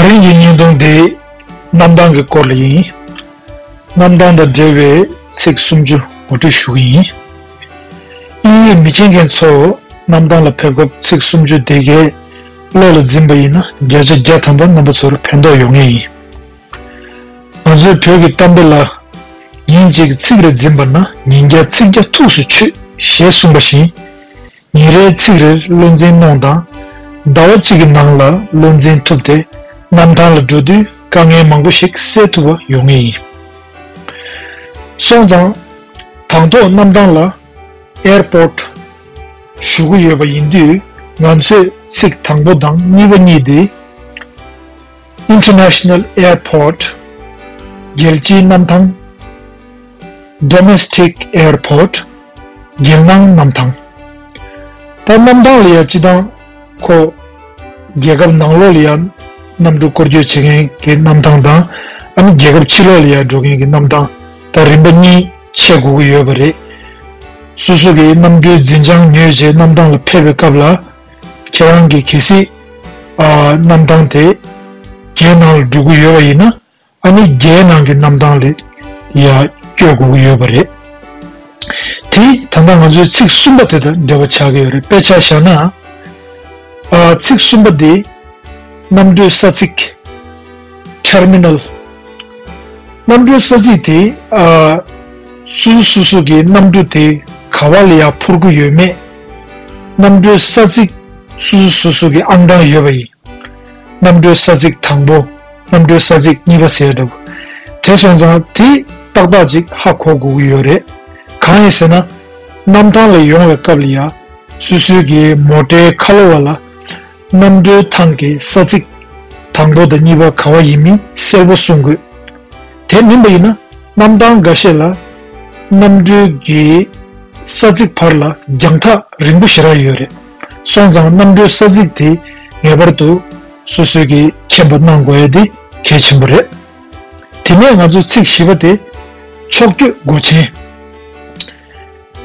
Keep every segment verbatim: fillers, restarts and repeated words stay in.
དེ་རིང་གི་བརྙན་ཐུང་འདི་གནམ་ཐང་གི་སྐོར་ལ་ཡིན། གནམ་ཐང་དང་འབྲེལ་བའི་ཚིག་སུམ་ཅུ་ངོ་སྤྲོད་ཞུ་གི་ཡིན། དབྱིན་ཡིག་མི་མཁྱེན་མཁན་ཚོ་གནམ་ཐང་ལ་ཕེབས་སྐབས་ཚིག་སུམ་ཅུ་དེ་གའི་བློ་ལ་འཛིན་པ་ཡིན་ན་བརྒྱ་ཆ་བརྒྱ་ཐམ་པ་རྣམ་པ་ཚོར་ཕན་ཐོགས་ཡོང་ངེས་ཡིན། ང་ཚོའི་བོད་ཀྱི་གཏམ་དཔེ་ལ། ཉིན་གཅིག་ཚིག་རེ་འཛིན་པ་ན་ཉིན་བརྒྱ་ཚིག་བརྒྱ་ཐུགས་སུ་ཆུད་ཞེས་གསུངས་པ་བཞིན། ཉིན་རེའི་ཚིག་རེར་བློ་འཛིན་གནོང་དང་། ཟླ་བ་གཅིག་གི་ནང་ལ་བློ་འཛིན་ཐུབ་སྟེ་གནམ་ཐང་ལ་འགྲོ་དུས་དཀའ་ངལ་མང་པོ་ཞིག་སེལ་ཐུབ་པ་ཡོང་ངེས་ཡིན། སོང་ཙང་། དང་ཐོག་གནམ་ཐང་ལ་ཨེར་པོར་ཊི་ཞུ་གི་ཡོད་པ་ཡིན་དུས། ང་ཚོས་ཚིག་དང་པོ་དང་གཉིས་པ་གཉིས་དེ། International Airport། རྒྱལ་སྤྱིའི་གནམ་ཐང་། Domestic Airport། རྒྱལ་ནང་གནམ་ཐང་། ད་གནམ་ཐང་ལ་ཡ་སྤྱི་བཏང་ཁོ་རྒྱལ་ཁབ་ནང་ལོགས་ལ་ཡ་གནམ་གྲུ་སྐོར་སྐྱོད་བྱེད་མཁན་གྱི་གནམ་ཐང་དང་། ཨ་ནི་རྒྱལ་ཁབ་ཕྱི་ལོགས་ལ་ཡ་འགྲོ་མཁན་གྱི་གནམ་ཐང་། ད་རིམ་པ་གཉིས་ཕྱེ་དགོས་ཀྱི་ཡོད་པ་རེད། སོ་སོ་གི་གནམ་གྲུའི་འཛིན་བྱང་ཉོས་རྗེས་གནམ་ཐང་ལ་ཕེབས་པའི་སྐབས་ལ། ཁྱེད་རང་གིས་གལ་སྲིད་ཨ་གནམ་ཐང་དེ་རྒྱལ་ནང་ལ་འགྲོ་གི་ཡོད་པ་ཡིན་ན། ཨ་ནི་རྒྱལ་ནང་གི་གནམ་ཐང་ལ་ཡར་སྐྱོད་དགོས་ཀྱི་ཡོད་པ་རེད། དེ་ད་ལྟ་ང་ཚོའི་ཚིག་གསུམ་པ་དེ་དང་འབྲེལ་བ་ཆགས་ཀྱི་ཡོད་རེད། དཔེ་ཆ་བཞག་ན། ཨ་ཚིག་གསུམ་པ་དེ་གནམ་གྲུའི་ས་ཚིགས། Terminal། གནམ་གྲུའི་ས་ཚིགས་དེ་ཨ་སོ་སོ་སོ་སོ་གི་གནམ་གྲུ་དེ་ག་བ་ལ་ཡར་འཕུར་གྱི་ཡོད་མེད། གནམ་གྲུའི་ས་ཚིགས་སོ་སོ་སོ་སོ་གི་ཨང་གྲངས་ཡོད་པ་ཡིན། གནམ་གྲུའི་ས་ཚིགས་དང་པོ། གནམ་གྲུའི་ས་ཚིགས་གཉིས་པ་ཟེར་འདུག་དེ་སོང་ཙང་དེ་ཏག་ཏག་ཅིག་ཧ་གོ་དགོས་ཀྱི་ཡོད་རེད། གང་ཡིན་ཟེར་ན། གནམ་ཐང་ལ་ཡོང་བའི་སྐབས་ལ་ཡ། སོ་སོའི་གི་མོ་ཊའི་ཁ་ལོ་བ་ལ། གནམ་གྲུའི་ཐང་གི་ས་ཚིགས་དང་པོ་དང་གཉིས་པ་ག་བ་ཡིན་མིན་གསལ་པོ་གསུང་དགོས། དེ་མིན་པ་ཡིན་ན། གནམ་ཐང་འགའ་ཤས་ལ་གནམ་གྲུའི་གི་ས་ཚིགས་བར་ལ་རྒྱང་ཐག་རིང་པོ་ཞེ་དྲག་ཡོད་རེད། སོང་ཙང་གནམ་གྲུའི་ས་ཚིགས་དེ་ངེས་པར་དུ་སོ་སོས་ཀྱི་མཁྱེན་པ་གནང་དགོས་ཡ་དེ་གལ་ཆེན་པོ་རེད། དེ་ནས་ང་ཚོ་ཚིག་བཞི་པ་དེ་ཕྱོགས་བསྐྱོད་སྒོ་ཆེན།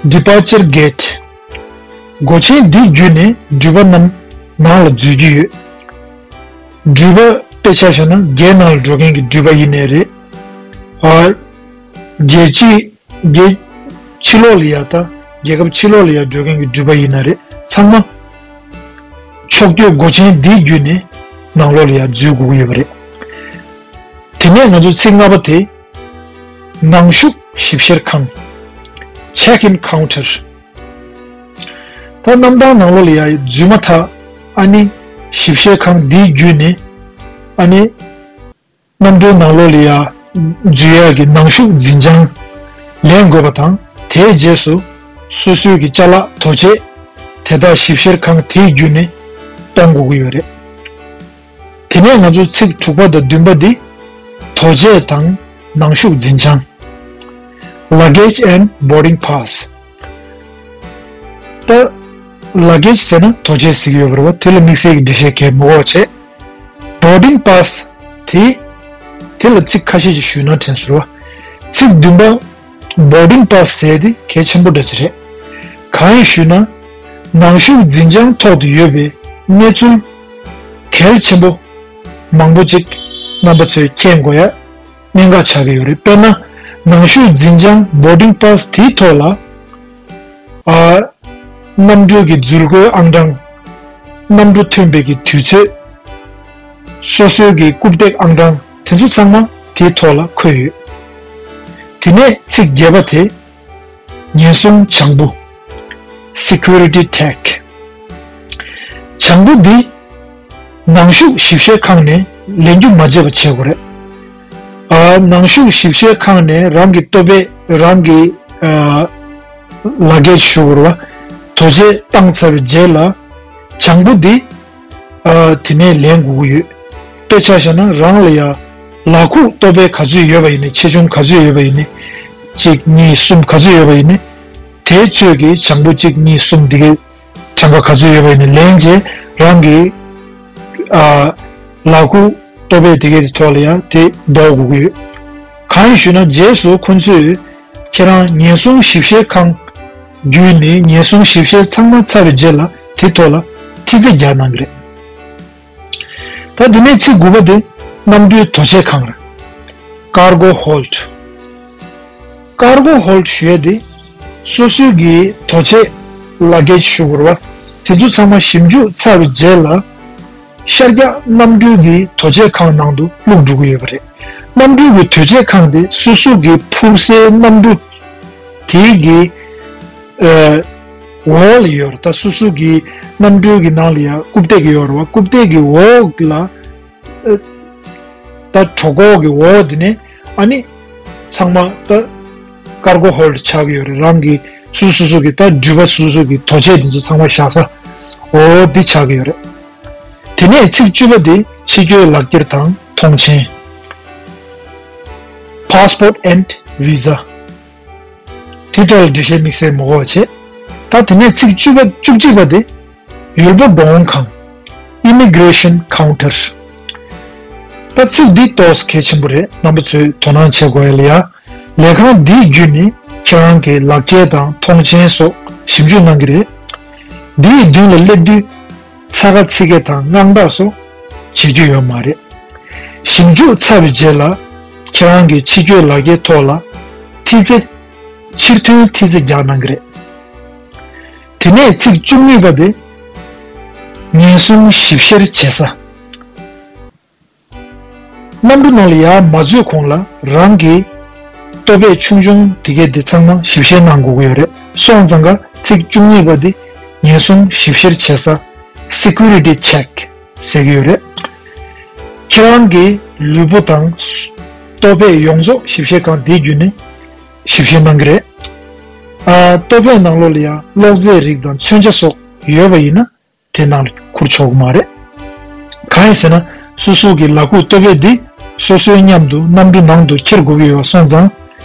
Departure Gate། སྒོ་ཆེན་འདི་བརྒྱུད་ནས་འགྲུལ་པ་རྣམས་ནང་ལ་འཛུལ་རྒྱུ་ཡོད། འགྲུལ་པ་དཔེ་ཆ་བཞག་ན་རྒྱལ་ནང་ལ་འགྲོ་མཁན་གྱི་འགྲུལ་པ་ཡིན་ནའི་རེད། ཨ། རྒྱལ་སྤྱི། རྒྱལ། ཕྱི་ལོགས་ལ་ཡ་ད། རྒྱལ་ཁབ་ཕྱི་ལོགས་ལ་ཡ་འགྲོ་མཁན་གྱི་འགྲུལ་པ་ཡིན་ན་རེད། ཚང་མ་ཕྱོགས་བསྐྱོད་སྒོ་ཆེན་འདི་བརྒྱུད་ནས་ནང་ལོགས་ལ་ཡ་འཛུལ་དགོས་ཀྱི་ཡོད་པ་རེད། དེ་ནས་ང་ཚོ་ཚིག་ལྔ་པ་དེ། ནང་ཞུགས་ཞིབ་བཤེར་ཁང་། Check-in Counter། ད་གནམ་ཐང་ནང་ལོགས་ལ་ཡ་འཛུལ་མ་ཐག་ཨ་ནི་ཞིབ་བཤེར་ཁང་འདི་བརྒྱུད་ནས་ཨ་ནི། གནམ་གྲུའི་ནང་ལོགས་ལ་ཡ་འཛུལ་ཡག་གི་ནང་ཞུགས་འཛིན་བྱང་ལེན་དགོས་པ་དང་། དེའི་རྗེས་སུ་སོ་སོའི་གི་ཅ་ལག་དོ་ཆས་དེ་དག་ཞིབ་བཤེར་ཁང་དེའི་བརྒྱུད་ནས་གཏོང་དགོས་ཀྱི་ཡོད་རེད། དེ་ནས་ང་ཚོ་ཚིག་དྲུག་པ་དང་བདུན་པ་འདི་དོ་ཆས་དང་ནང་ཞུགས་འཛིན་བྱང་། Luggage and Boarding Pass། ད་luggage་ཟེར་ན་དོ་ཆས་ཟེར་གྱི་ཡོད་པ་རེད་བ། དེ་ལ་དམིགས་བསལ་གྱི་འགྲེལ་བཤད་གང་ཡང་མི་དགོས་པ་བྱས། Boarding Pass་དེ། དེ་ལ་ཚིག་ཁ་ཤས་ཤིག་ཞུས་ན་དྲན་སོང་བ། ཚིག་བདུན་པ། Boarding Pass་ཟེར་དེ་གལ་ཆེན་པོ་འདྲ་ཅིག་རེད། གང་ཡིན་ཞུས་ན། ནང་ཞུགས་འཛིན་བྱང་ཐོག་ཏུ་ཡོད་པའི་གནས་ཚུལ་གལ་ཆེན་པོ་མང་པོ་ཅིག་རྣམ་པ་ཚོས་མཁྱེན་དགོས་ཡ་གནད་འགག་ཆགས་ཀྱི་ཡོད་རེད། དཔེར་ན། ནང་ཞུགས་འཛིན་བྱང་boarding pass་དེའི་ཐོག་ལ། ཨ། གནམ་གྲུ་གི་འཛུལ་སྒོའི་ཨང་གྲངས། གནམ་གྲུ་ཐོན་པའི་གི་དུས་ཚོད། སོ་སོའི་གི་རྐུབ་སྟེགས་ཨང་གྲངས་དེ་ཚོ་ཚང་མ་དེའི་ཐོག་ལ་འཁོད་ཡོད། དེ་ནས་ཚིག་བརྒྱད་པ་དེ། ཉེན་སྲུང་བྱང་བུ། Security Tag། བྱང་བུ་འདི། ནང་ཞུགས་ཞིབ་བཤེར་ཁང་ནས་ལེན་རྒྱུ་མ་བརྗེད་པ་བྱེད་དགོས་རེད། ཨ། ནང་ཞུགས་ཞིབ་བཤེར་ཁང་ནས་རང་གི་ལྟོ་ཕད་རང་གི་ཨ། luggage་ཞུ་དགོས་རེད་བ། དོ་ཆས་བཏང་ཚར་བའི་རྗེས་ལ། བྱང་བུ་འདི། ཨ། དེ་ནས་ལེན་དགོས་ཀྱི་ཡོད། དཔེ་ཆ་བཞག་ན་རང་ལ་ཡ། ལག་ཁུག་ལྟོ་ཕད་ག་ཚོད་ཡོད་པ་ཡིན་ནའི་ཆེ་ཆུང་ག་ཚོད་ཡོད་པ་ཡིན་ནའི། གཅིག་གཉིས་གསུམ་ག་ཚོད་ཡོད་པ་ཡིན་ནའི། དེ་ཚོད་ཀྱི་བྱང་བུ་གཅིག་གཉིས་གསུམ་འདི་གའི་གྲངས་ཀ་ག་ཚོད་ཡོད་པ་ཡིན་ནའི་ལེན་རྗེས་རང་གི། ཨ། ལག་ཁུག་ལྟོ་ཕད་དེ་གའི་ཐོག་ལ་ཡང་དེ་འདོགས་དགོས་ཀྱི་ཡོད། གང་ཡིན་ཞུས་ན་རྗེས་སུ་ཁོ་ཚོས་ཁྱེད་རང་ཉེན་སྲུང་ཞིབ་བཤེར་ཁང་བརྒྱུད་ནས་ཉེན་སྲུང་ཞིབ་བཤེར་ཚང་མ་ཚར་བའི་རྗེས་ལ་དེ་ཐོག་ལ་ཐིག་ཚད་རྒྱག་གནང་གི་རེད། ད་དེ་ནས་ཚིག་དགུ་པ་དེ་གནམ་གྲུའི་དོ་ཆས་ཁང་རེད། Cargo hold. Cargo hold ཞུ་ཡས་དེ་སོ་སོའི་གི་དོ་ཆས་ལག་འཁྱེར་ཞུ་དགོས་རེད་བ། དེ་ཚོ་ཚང་མ་ཞིབ་འཇུག་ཚར་བའི་རྗེས་ལ་ཤར་རྒྱག་གནམ་གྲུའི་གི་དོ་ཆས་ཁང་ནང་དུ་བླུགས་འགྲོ་གི་ཡོད་པ་རེད། གནམ་གྲུའི་གི་དོ་ཆས་ཁང་དེ་སོ་སོ་གི་འཕུར་སའི་གནམ་གྲུ་དེའི་གི་ཨ་འོག་ལ་ཡོད་རེད། ད་སོ་སོ་གི་གནམ་གྲུའི་གི་ནང་ལ་ཡ་རྐུབ་སྟེགས་ཡོད་རེད་བ། རྐུབ་སྟེགས་གི་འོག་ལ་ཨ་ད་གྲོད་ཁོག་གི་འོག་དེ་ནས་ཨ་ནི་ཚང་མ་ད་cargo hold ཆགས་ཀྱི་ཡོད་རེད། རང་གི་སོ་སོ་སོ་གི་ད་འགྲུལ་པ་སོ་སོ་གི་དོ་ཆས་དེ་ཚོ་ཚང་མ་བཞག་ས་འོ་དེ་ཆགས་ཀྱི་ཡོད་རེད། དེ་ནས་ཚིག་བཅུ་པ་དེ་ཕྱི་སྐྱོད་ལག་འཁྱེར་དང་མཐོང་མཆན། Passport and visa. དེ་ཐོག་ལ་འགྲེལ་བཤད་དམིགས་བསལ་མ་དགོས་པ་བྱས། ད་དེ་ནས་ཚིག་བཅུ་པ་བཅུ་གཅིག་པ་དེ་ཡུལ་པོ་འགྲོ་འོང་ཁང་། Immigration counter. ད་ཚིག་འདི་ཏོག་ཙམ་གལ་ཆེན་པོ་རེད། རྣམ་པ་ཚོས་དོ་སྣང་བྱེད་དགོས་ཡ་ལ་ཡ། ལས་ཁང་འདིའི་བརྒྱུད་ནས་ཁྱེད་རང་གི་ལག་འཁྱེར་དང་མཐོང་མཆན་སོགས་ཞིབ་འཇུག་གནང་གི་རེད། འདིའི་མདུན་ལ་སླེབས་དུས་ཚ་ཁ་ཚིག་སྐད་དང་དངངས་སྐྲག་སོགས་བྱེད་རྒྱུ་ཡོད་མ་རེད། ཞིབ་འཇུག་ཚར་བའི་རྗེས་ལ་ཁྱེད་རང་གི་ཕྱི་སྐྱོད་ལག་འཁྱེར་ཐོག་ལ་མཐིལ་རྩེ། ཕྱིར་ཐོན་མཐིལ་རྩེ་རྒྱག་གནང་གི་རེད། དེ་ནས་ཚིག་བཅུ་གཉིས་པ་དེ་ཉེན་སྲུང་ཞིབ་བཤེར་བྱེད་ས། གནམ་གྲུ་ནང་ལ་ཡར་མ་འཛུལ་གོང་ལ་རང་གི་ལྟོ་ཕད་ཆུང་ཆུང་དེ་གས་དེ་ཚང་མ་ཞིབ་བཤེར་གནང་དགོས་ཀྱི་ཡོད་རེད། སོང་ཙང་ཀ་ཚིག་བཅུ་གཉིས་པ་དེ་ཉེན་སྲུང་ཞིབ་བཤེར་བྱེད་ས། Security check ཟེར་གྱི་ཡོད་རེད། ཁྱེད་རང་གི་ལུས་པོ་དང་ལྟོ་ཕད་ཡོངས་རྫོགས་ཞིབ་བཤེར་ཁང་དེའི་བརྒྱུད་ནས་ཞིབ་བཤེར་གནང་གི་རེད། ཨ། ལྟོ་ཕད་ནང་ལོགས་ལ་ཡང་གློག་རྫས་རིགས་དང་མཚོན་ཆ་སོགས་ཡོད་པ་ཡིན་ན་དེ་ནང་ལ་འཁུར་ཆོག་གི་མ་རེད། གང་ཡིན་ཟེར་ན་སོ་སོ་གི་ལག་ཁུག་ལྟོ་ཕད་འདི་སོ་སོའི་མཉམ་དུ་གནམ་གྲུ་ནང་དུ་འཁྱེར་དགོས་ཀྱི་ཡོད་པ་སོང་ཙང་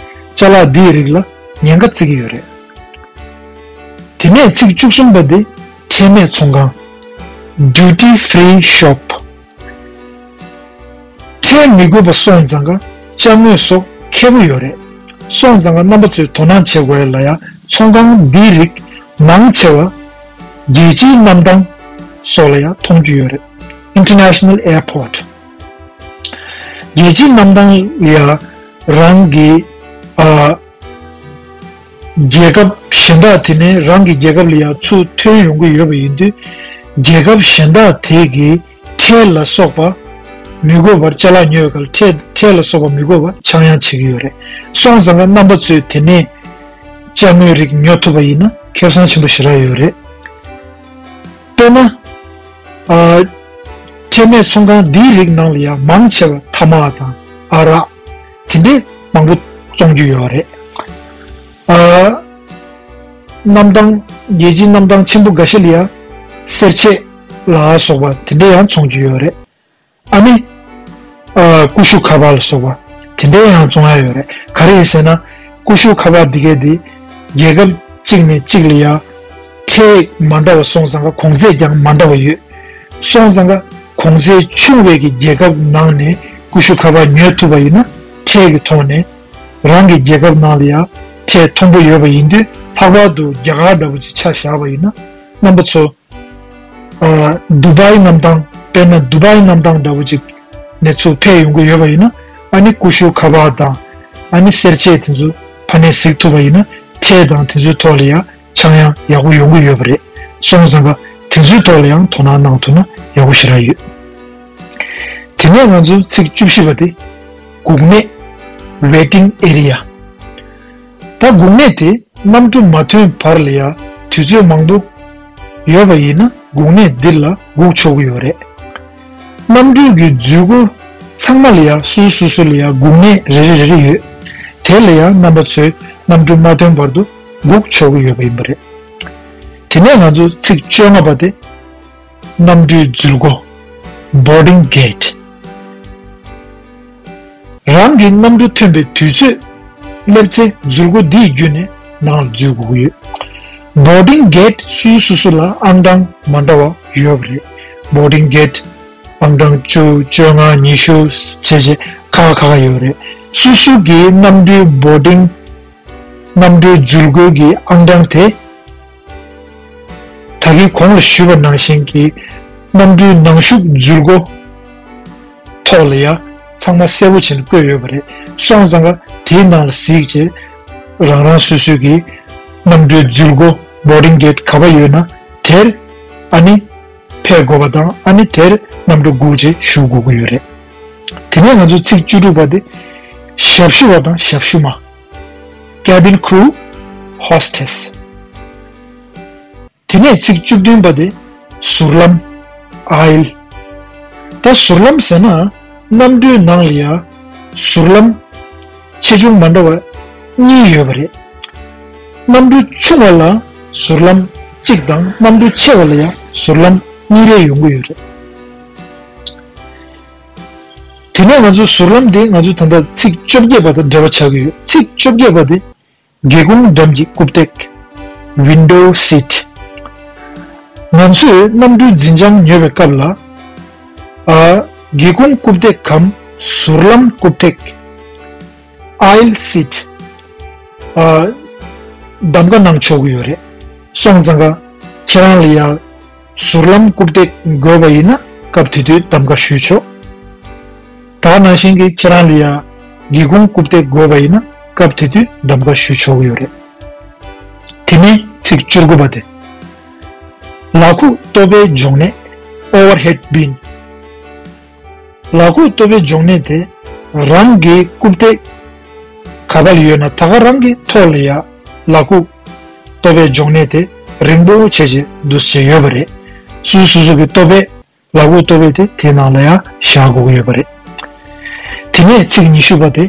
ཅ་ལག་འདིའི་རིགས་ལ་ཉེན་ཁ་བརྩི་གི་ཡོད་རེད། དེ་ནས་ཚིག་བཅུ་གསུམ་པ་འདི་ཁྲལ་མེད་ཚོང་ཁང་། Duty Free Shop། ཁྲལ་མི་དགོས་པ་སོང་ཙང་ཀ་ཅ་དངོས་སོགས་ཁེ་པོ་ཡོད་རེད། སོང་ཙང་ཀ་རྣམ་པ་ཚོས་དོ་སྣང་བྱེད་དགོས་ཡ་ལ་ཡ་ཚོང་ཁང་འདིའི་རིགས་མང་ཆེ་བ་རྒྱལ་སྤྱིའི་གནམ་ཐང་སོགས་ལ་ཡ་མཐོང་རྒྱུ་ཡོད་རེད། International Airport། རྒྱལ་སྤྱིའི་གནམ་ཐང་ལ་ཡ་རང་གི་ཨ། རྒྱལ་ཁབ་གཞན་དག་དེ་ནས་རང་གི་རྒྱལ་ཁབ་ལ་ཡང་ཚུར་ཐོན་ཡོང་གི་ཡོད་པ་ཡིན་དུས། རྒྱལ་ཁབ་གཞན་དག་དེ་གི་ཁྲལ་ལ་སོགས་པ་མི་དགོས་པར་ཅ་ལག་ཉོས་སྐབས་ཁྲལ་ཁྲལ་ལ་སོགས་པ་མི་དགོས་པར་ཆག་ཡང་བྱེད་ཀྱི་ཡོད་རེད། སོང་ཙང་ཀ་རྣམ་པ་ཚོས་དེ་ནས་ཅ་དངོས་རིགས་ཉོ་ཐུབ་པ་ཡིན་ན་ཁེ་བཟང་ཆེན་པོ་ཞེ་དྲག་ཡོད་རེད། དཔེར་ན། ཨ། ཁྲལ་མེད་ཚོང་ཁང་འདིའི་རིགས་ནང་ལ་ཡང་མང་ཆེ་བ་ཐ་མག་དང་ཨ་རག་དེ་འདྲས་མང་པོ་བཙོང་རྒྱུ་ཡོད་རེད། ཨ། གནམ་ཐང་རྒྱལ་སྤྱིའི་གནམ་ཐང་ཆེན་པོ་འགའ་ཤས་ལ་ཡང་གསེར་ཆས་ལ་སོགས་པ་དེ་འདྲས་ཡང་བཙོང་རྒྱུ་ཡོད་རེད། ཨ་ནི། ཨ། ཀུ་ཤུ་ཁ་པར་ལ་སོགས་པ་དེ་འདྲས་ཡང་བཙོང་ཡ་ཡོད་རེད། ག་རེ་ཡིན་ཟེར་ན། ཀུ་ཤུ་ཁ་པར་འདི་གས་འདི་རྒྱལ་ཁབ་གཅིག་ནས་གཅིག་ལ་ཡ་ཁྲལ་མ་འདྲ་བ་སོང་ཙང་ཀ་གོང་ཚད་ཀྱང་མ་འདྲ་བ་ཡོད། སོང་ཙང་ཀ་གོང་ཚད་ཆུང་བའི་གི་རྒྱལ་ཁབ་ནང་ནས་ཀུ་ཤུ་ཁ་པར་ཉོ་ཐུབ་པ་ཡིན་ན་ཁྲལ་གི་ཐོག་ནས་རང་གི་རྒྱལ་ཁབ་ནང་ལ་ཡ་ཁྲལ་མཐོན་པོ་ཡོད་པ་ཡིན་དུས་ལྷག་པར་དུ་རྒྱ་གར་འདྲ་པོ་ཅིག་ཆ་བཞག་པ་ཡིན་ན་རྣམ་པ་ཚོ། ཨ། དུ་བའི་གནམ་ཐང་། དཔེར་ན་དུ་བའི་གནམ་ཐང་འདྲ་པོ་ཅིག་ནས་ཚུར་ཕེབས་ཡོང་གི་ཡོད་པ་ཡིན་ན། ཨ་ནི་ཀུ་ཤུ་ཁ་པར་དང་། ཨ་ནི་གསེར་ཆས་དེ་ཚོ་ཕ་ནས་གཟིགས་ཐུབ་པ་ཡིན་ན་ཁྲལ་དང་དེ་ཚོའི་ཐོག་ལ་ཡང་ཆག་ཡང་ཡག་པོ་ཡོང་གི་ཡོད་པ་རེད། སོང་ཙང་ཀ་དེ་ཚོའི་ཐོག་ལ་ཡང་དོ་སྣང་གནང་ཐུབ་ན་ཡག་པོ་ཞེ་དྲག་ཡོད། དེ་ནས་ང་ཚོ་ཚིག་བཅུ་བཞི་པ་དེ་སྒུག་གནས། Waiting area། ད་སྒུག་གནས་དེ་གནམ་གྲུ་མ་ཐོན་བར་ལ་ཡ་དུས་ཚོད་མང་པོ་ཡོད་པ་ཡིན་ན་སྒུག་གནས་འདི་ལ་སྒུག་ཆོག་གི་ཡོད་རེད། གནམ་གྲུ་གི་འཛུལ་སྒོ་ཚང་མ་ལ་ཡ་སོ་སོ་སོ་ལ་ཡ་སྒུག་གནས་རེ་རེ་རེ་རེ་ཡོད། དེ་ལ་ཡ་རྣམ་པ་ཚོས་གནམ་གྲུ་མ་ཐོན་བར་དུ་སྒུག་ཆོག་གི་ཡོད་པ་ཡིན་པ་རེད། དེ་ནས་ང་ཚོ་ཚིག་བཅོ་ལྔ་པ་དེ་གནམ་གྲུའི་འཛུལ་སྒོ། Boarding gate། རང་གི་གནམ་གྲུ་ཐོན་པའི་དུས་ཚོད་སླེབས་ཚེ་འཛུལ་སྒོ་འདིའི་བརྒྱུད་ནས་ནང་ལ་འཛུལ་དགོས་ཀྱི་ཡོད། Boarding gate སོ་སོ་སོ་ལ་ཨང་གྲངས་མ་འདྲ་བ་ཡོད་པ་རེད། Boarding gate ཨང་གྲངས་བཅུ། བཅོ་ལྔ། ཉི་ཤུ་བྱས་བྱས་ཁག་ཁག་ཁག་ཡོད་རེད། སོ་སོ་གི་གནམ་གྲུའི་boarding གནམ་གྲུའི་འཛུལ་སྒོའི་གི་ཨང་གྲངས་དེ། ད་གིན་གོང་ལ་ཞུས་པ་ནང་བཞིན་གྱི་གནམ་གྲུའི་ནང་ཞུགས་འཛུལ་སྒོ་ ཐོག་ལ་ཡ་ཚང་མ་གསལ་པོ་བྱས་ནས་བཀོད་ཡོད་པ་རེད། སོང་ཙང་ཀ་དེའི་ནང་ལ་གཟིགས་བྱས་རང་རང་སོ་སོའི་གི་གནམ་གྲུའི་འཛུལ་སྒོ་boarding gate ག་པར་ཡོད་ན་དེར་ཨ་ནི་ཕེབས་དགོས་པ་དང་ཨ་ནི་དེར་གནམ་གྲུ་སྒུག་བྱས་བཞུགས་དགོས་ཀྱི་ཡོད་རེད། དེ་ནས་ང་ཚོ་ཚིག་བཅུ་དྲུག་པ་དེ་ཞབས་ཞུ་བ་དང་ཞབས་ཞུ་མ། Cabin crew, hostess། དེ་ནས་ཚིག་བཅུ་བདུན་པ་དེ་ཟུར་ལམ། aisle། ད་ཟུར་ལམ་ཟེར་ན་གནམ་གྲུའི་ནང་ལ་ཡ་ཟུར་ལམ་ཆེ་ཆུང་མ་འདྲ་བ་གཉིས་ཡོད་པ་རེད། གནམ་གྲུ་ཆུང་བ་ལ་ཟུར་ལམ་གཅིག་དང་གནམ་གྲུ་ཆེ་བ་ལ་ཡ་ཟུར་ལམ་གཉིས་རེ་ཡོང་གི་ཡོད་རེད། དེ་ནས་ང་ཚོ་ཟུར་ལམ་དེ་ང་ཚོ་ད་ལྟ་ཚིག་བཅོ་བརྒྱད་པ་དང་འབྲེལ་བ་ཆགས་ཀྱི་ཡོད། ཚིག་བཅོ་བརྒྱད་པ་དེ་སྒེའུ་ཁུང་འགྲམ་གྱི་རྐུབ་སྟེགས། window seat། ང་ཚོས་གནམ་གྲུའི་འཛིན་བྱང་ཉོ་བའི་སྐབས་ལ། ཨ། སྒེའུ་ཁུང་རྐུབ་སྟེགས་གམ་ཟུར་ལམ་རྐུབ་སྟེགས། aisle seat། ཨ། གདམ་ག་གནང་ཆོག་གི་ཡོད་རེད། སོང་ཙང་ཀ་ཁྱེད་རང་ལ་ཡ་ཟུར་ལམ་རྐུབ་སྟེགས་དགོས་པ་ཡིན་ན་སྐབས་དེ་དུས་གདམ་ག་ཞུས་ཆོག་ད་ནང་བཞིན་གྱི་ཁྱེད་རང་ལ་ཡ་སྒེའུ་ཁུང་རྐུབ་སྟེགས་དགོས་པ་ཡིན་ན་སྐབས་དེ་དུས་གདམ་ག་ཞུ་ཆོག་གི་ཡོད་རེད། དེ་ནས་ཚིག་བཅུ་དགུ་པ་དེ། ལག་ཁུག་ལྟོ་ཕད་སྦྱོང་གནས། overhead bin། ལག་ཁུག་ལྟོ་ཕད་སྦྱོང་གནས་དེ་རང་གི་རྐུབ་སྟེགས་ག་པ་ལ་ཡོད་ན་ད་ག་རང་གི་ཐོག་ལ་ཡ་ལག་ཁུག་ལྟོ་ཕད་སྦྱོང་གནས་དེ་རིང་པོ་བྱས་བྱས་འདུག་སེ་ཡོད་པ་རེད། སོ་སོ་སོ་གི་ལྟོ་ཕད། ལག་ཁུག་ལྟོ་ཕད་དེ་དེའི་ནང་ལ་ཡང་བཞག་དགོས་ཀྱི་ཡོད་པ་རེད། དེ་ནས་ཚིག་ཉི་ཤུ་པ་དེ་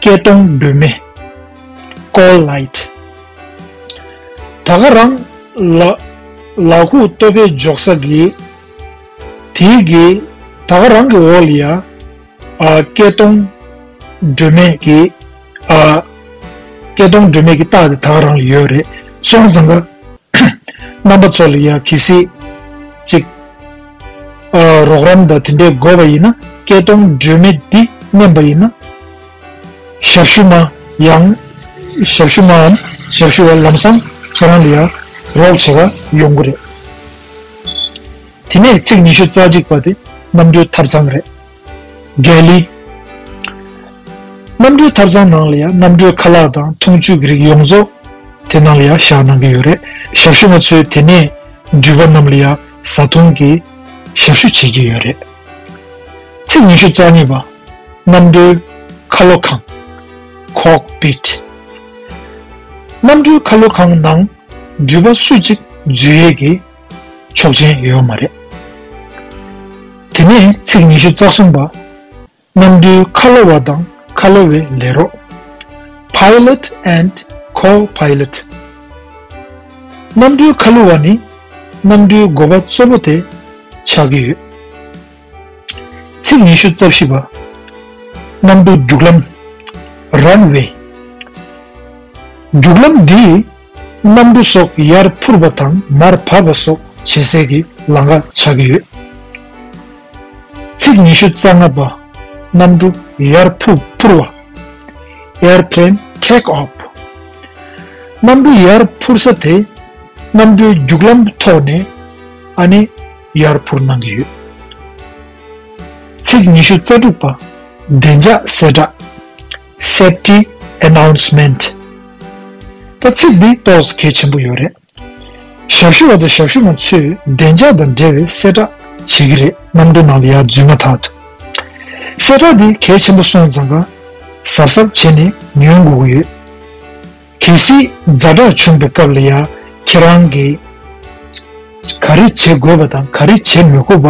སྐས་གཏོང་སྒྲོན་མེ། call light། ད་ག་རང་ལ་ལག་ཁུག་ལྟོ་ཕད་འཇོག་ས་གི་དེའི་གི་ད་ག་རང་གི་འོག་ལ་ཡང་ཨ་སྐས་གཏོང་སྒྲོན་མེ་གི་ཨ་སྐས་གཏོང་སྒྲོན་མེ་གི་རྟགས་དེ་ད་ག་རང་ལ་ཡོད་རེད། སོང་ཙང་ཀ་རྣམ་པ་ཚོ་ལ་ཡང་གལ་སྲིད་ཅིག་ཨ་རོགས་རམ་དང་དེ་འདྲའི་དགོས་པ་ཡིན་ན་སྐས་གཏོང་སྒྲོན་མེ་འདི་མནན་པ་ཡིན་ན་ཞབས་ཞུ་མ་ཡང་ཞབས་ཞུ་མའམ་ཞབས་ཞུ་བ་ལམ་སང་ཁྱེད་རང་ལ་ཡང་རོགས་བྱེད་ག་ཡོང་གི་རེད། དེ་ནས་ཚིག་ཉི་ཤུ་རྩ་གཅིག་པ་དེ་གནམ་གྲུའི་ཐབ་ཚང་རེད། གེ་ལི། གནམ་གྲུའི་ཐབ་ཚང་ནང་ལ་ཡང་གནམ་གྲུའི་ཁ་ལག་དང་འཐུང་ཆུ་གི་རིགས་ཡོངས་རྫོགས་དེ་ནང་ལ་ཡང་བཞག་གནང་གི་ཡོད་རེད། ཞབས་ཞུ་བ་ཚོས་དེ་ནས་འགྲུལ་པ་རྣམས་ལ་ཡང་བཟའ་འཐུང་གི་ཞབས་ཞུ་བྱེད་ཀྱི་ཡོད་རེད། ཚིག་ཉི་ཤུ་རྩ་གཉིས་པ། གནམ་གྲུའི་ཁ་ལོ་ཁང་། cockpit། གནམ་གྲུའི་ཁ་ལོ་ཁང་ནང་འགྲུལ་པ་སུ་གཅིག་འཛུལ་ཡས་ཀྱི་ཆོག་མཆན་ཡོད་མ་རེད། དེ་ནས་ཚིག་ཉི་ཤུ་རྩ་གསུམ་པ། གནམ་གྲུའི་ཁ་ལོ་བ་དང་ཁ་ལོ་བའི་ལས་རོགས། pilot and co-pilot། གནམ་གྲུའི་ཁ་ལོ་བ་ནི་གནམ་གྲུའི་འགོ་པ་གཙོ་བོ་དེ་ཆགས་ཀྱི་ཡོད། ཚིག་ཉི་ཤུ་རྩ་བཞི་པ། གནམ་གྲུ་རྒྱུག་ལམ། runway། རྒྱུག་ལམ་འདི་གནམ་གྲུ་སོགས་ཡར་འཕུར་བ་དང་མར་བབས་པ་སོགས་བྱེད་སའི་གི་ལམ་ཁ་ཆགས་ཀྱི་ཡོད། ཚིག་ཉི་ཤུ་རྩ་ལྔ་པ། གནམ་གྲུ་ཡར་འཕུར་འཕུར་བ། airplane take off། གནམ་གྲུ་ཡར་འཕུར་ས་དེ་གནམ་གྲུའི་རྒྱུག་ལམ་ཐོག་ནས་ཨ་ནི་ཡར་འཕུར་གནང་གི་ཡོད། ཚིག་ཉི་ཤུ་རྩ་དྲུག་པ། བདེ་འཇགས་གསལ་བསྒྲགས། safety announcement། ད་ཚིག་འདི་ཏོག་ཙམ་གལ་ཆེན་པོ་ཡོད་རེད། ཞབས་ཞུ་བ་དང་ཞབས་ཞུ་མ་ཚོས་བདེ་འཇགས་དང་འབྲེལ་བའི་གསལ་བསྒྲགས་བྱེད་ཀྱི་རེད། གནམ་གྲུ་ནང་ལ་ཡར་འཛུལ་མ་ཐག་ཏུ། གསལ་བསྒྲགས་འདི་གལ་ཆེན་པོ་སོང་ཙང་ཀ་གཟབ་གཟབ་བྱས་ནས་ཉན་དགོས་ཀྱི་ཡོད། གལ་སྲིད་ཛ་དྲག་བྱུང་པའི་སྐབས་ལ་ཡང་ཁྱེད་རང་གིས་ག་རེ་བྱེད་དགོས་པ་དང་ག་རེ་བྱེད་མི་དགོས་པ་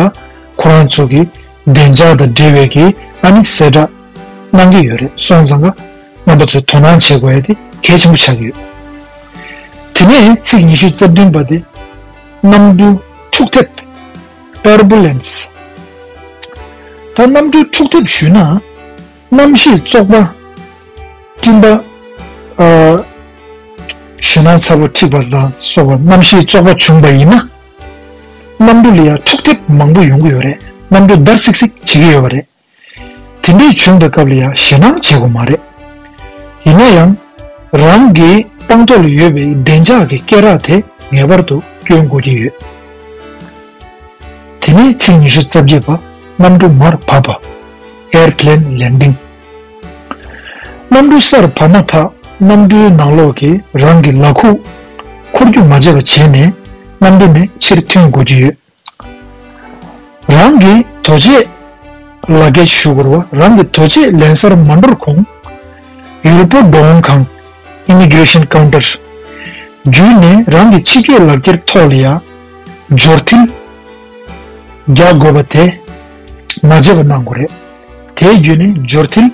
ཁོ་རང་ཚོ་གི་བདེ་འཇགས་དང་འབྲེལ་བའི་གི་ཨ་ནི་གསལ་བསྒྲགས་གནང་གི་ཡོད་རེད། སོང་ཙང་ཀ་རྣམ་པ་ཚོས་དོ་སྣང་བྱེད་དགོས་ཡ་དེ་གལ་ཆེན་པོ་ཆགས་ཀྱི་ཡོད། དེ་ནས་ཚིག་ཉི་ཤུ་རྩ་བདུན་པ་དེ་གནམ་གྲུ་འཁྲུག་ཐེབས། turbulence། ད་གནམ་གྲུ་འཁྲུག་ཐེབས་ཞུས་ན་གནམ་གཤིས་བཙོག་པ། སྤྲིན་པ། ཨ། ཞེད་སྣང་ཚ་པོ་འཁྲིགས་པ་དང་སོགས་པ་གནམ་གཤིས་བཙོག་པ་བྱུང་པ་ཡིན་ན། གནམ་གྲུ་ལ་ཡང་འཁྲུག་ཐེབས་མང་པོ་ཡོང་གི་ཡོད་རེད། གནམ་གྲུ་འདར་སིག་སིག་བྱེད་ཀྱི་ཡོད་པ་རེད། དེ་འདྲས་བྱུང་པའི་སྐབས་ལ་ཡང་ཞེད་སྣང་བྱེད་དགོས་མ་རེད། ཡིན་ན་ཡང་། རང་གི་པང་ཐོག་ལ་ཡོད་པའི་བདེ་འཇགས་ཀྱི་སྐེ་རགས་དེ་ངེས་པར་དུ་གྱོན་དགོས་ཀྱི་ཡོད། དེ་ནས་ཚིག་ཉི་ཤུ་རྩ་བརྒྱད་པ། གནམ་གྲུ་མར་བབས་པ། airplane landing། གནམ་གྲུ་སར་བབས་མ་ཐག་གནམ་གྲུའི་ནང་ལོགས་ཀྱི་རང་གི་ལག་ཁུག་འཁོར་རྒྱུག་མ་བྱས་པ་བྱས་ནས་གནམ་གྲུ་ནས་ཕྱིར་ཐོན་དགོས་ཀྱི་ཡོད། རང་གི་དོས་ཆས་ལག་འཁྱེར་ཞུ་དགོས་པ། རང་གི་དོས་ཆས་ལེན་སར་མ་འགྲོ་གོང་ཡུལ་པོ་འགྲོ་འོང་ཁང་Immigration Counter བརྒྱུད་ནས་རང་གི་ཕྱི་སྐྱོད་ལག་འཁྱེར་ཐོག་ལ་ཡ་འབྱོར་ཐིལ་རྒྱག་དགོས་པ་དེ་མ་བརྗེད་པ་གནང་དགོས་རེད། དེ་བརྒྱུད་ནས་འབྱོར་ཐིལ་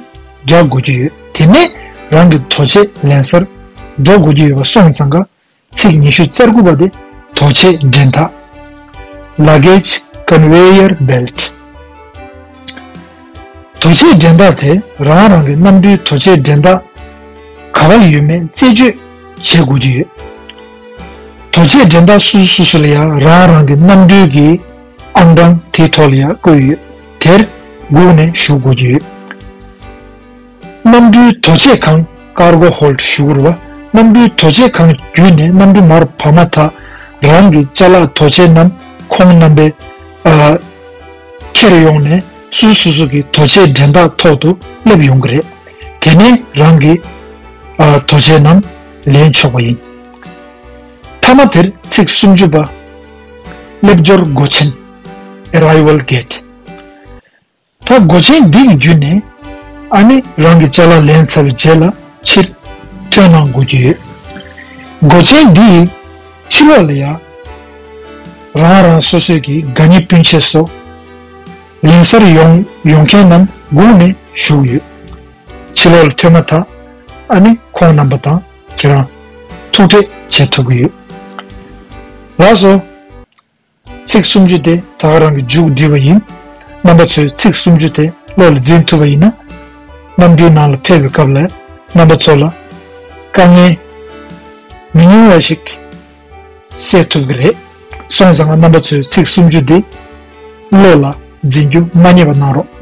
རྒྱག་དགོས་ཀྱི་ཡོད། དེ་ནས་རང་གི་དོས་ཆས་ལེན་སར་འགྲོ་དགོས་ཀྱི་ཡོད་པ་སོང་ཙང་ཀ་ཚིག་ཉི་ཤུ་རྩ་དགུ་པ་དེ་དོས་ཆས་འགྲན་ཐག Luggage Conveyor Belt། དོས་ཆས་འགྲན་ཐག་དེ་རང་རང་གི་གནམ་གྲུའི་དོས་ཆས་འགྲན་ཐག་ག་པར་ཡོད་མེད་རྩད་གཅོད་བྱེད་དགོས་ཀྱི་ཡོད། དོས་ཆས་འགྲན་ཐག་སོ་སོ་སོ་སོ་ལ་ཡང་རང་རང་གི་གནམ་གྲུའི་གི་ཨང་གྲངས་དེའི་ཐོག་ལ་ཡང་བཀོད་ཡོད། དེར་སྒུག་ནས་བཞུགས་དགོས་ཀྱི་ཡོད། གནམ་གྲུའི་དོས་ཆས་ཁང་Cargo Hold ཞུ་དགོས་རེད་བ། གནམ་གྲུའི་དོས་ཆས་ཁང་བརྒྱུད་ནས་གནམ་གྲུ་མར་བབས་མ་ཐག་རང་གི་ཅ་ལག་དོས་ཆས་རྣམས་ཁོང་རྣམ་པས་ཨ་ཁྱེར་ཡོང་ནས་སོ་སོ་སོ་གི་དོས་ཆས་འགྲན་ཐག་ཐོག་ཏུ་སླེབས་ཡོང་གི་རེད། དེ་ནས་རང་གི་ཨ་དོས་ཆས་རྣམས་ལེན་ཆོག་པ་ཡིན། མཐའ་མ་དེར་ཚིག་སུམ་ཅུ་པ། སླེབས་འབྱོར་སྒོ་ཆེན། Arrival Gate། ད་སྒོ་ཆེན་འདི་ཡི་བརྒྱུད་ནས་ཨ་ནི་རང་གི་ཅ་ལག་ལེན་ཚར་བའི་རྗེས་ལ་ཕྱིར་ཐོན་གནང་དགོས་ཀྱི་ཡོད། སྒོ་ཆེན་འདི་ཡི་ཕྱི་ལོགས་ལ་ཡང་རང་རང་སོ་སོའི་གི་དགའ་ཉེ་སྤུན་མཆེད་སོགས་ལེན་སར་ཡོང་ཡོང་མཁན་རྣམས་སྒུག་ནས་བཞུགས་ཡོད། ཕྱི་ལོགས་ལ་ཐོན་མ་ཐག་ཨ་ནི་ཁོང་རྣམ་པ་དང་ཁྱེད་རང་ཐུག་འཕྲད་བྱེད་ཐུབ་ཀྱི་ཡོད། ལགས་སོ། ཚིག་སུམ་ཅུ་དེ་ད་ག་རང་གི་མཇུག་བསྒྲིལ་བ་ཡིན། རྣམ་པ་ཚོས་ཚིག་སུམ་ཅུ་དེ་བློ་ལ་འཛིན་ཐུབ་པ་ཡིན་ན། གནམ་གྲུའི་ནང་ལ་ཕེབས་པའི་སྐབས་ལ་རྣམ་པ་ཚོ་ལ་དཀའ་ངལ་མི་ཉུང་བ་ཞིག་སེལ་ཐུབ་ཀྱི་རེད། སོང་ཙང་རྣམ་པ་ཚོས་ཚིག་སུམ་ཅུ་དེ་བློ་ལ་འཛིན་རྒྱུ་མ་བསྙེལ་བ་གནང་རོགས།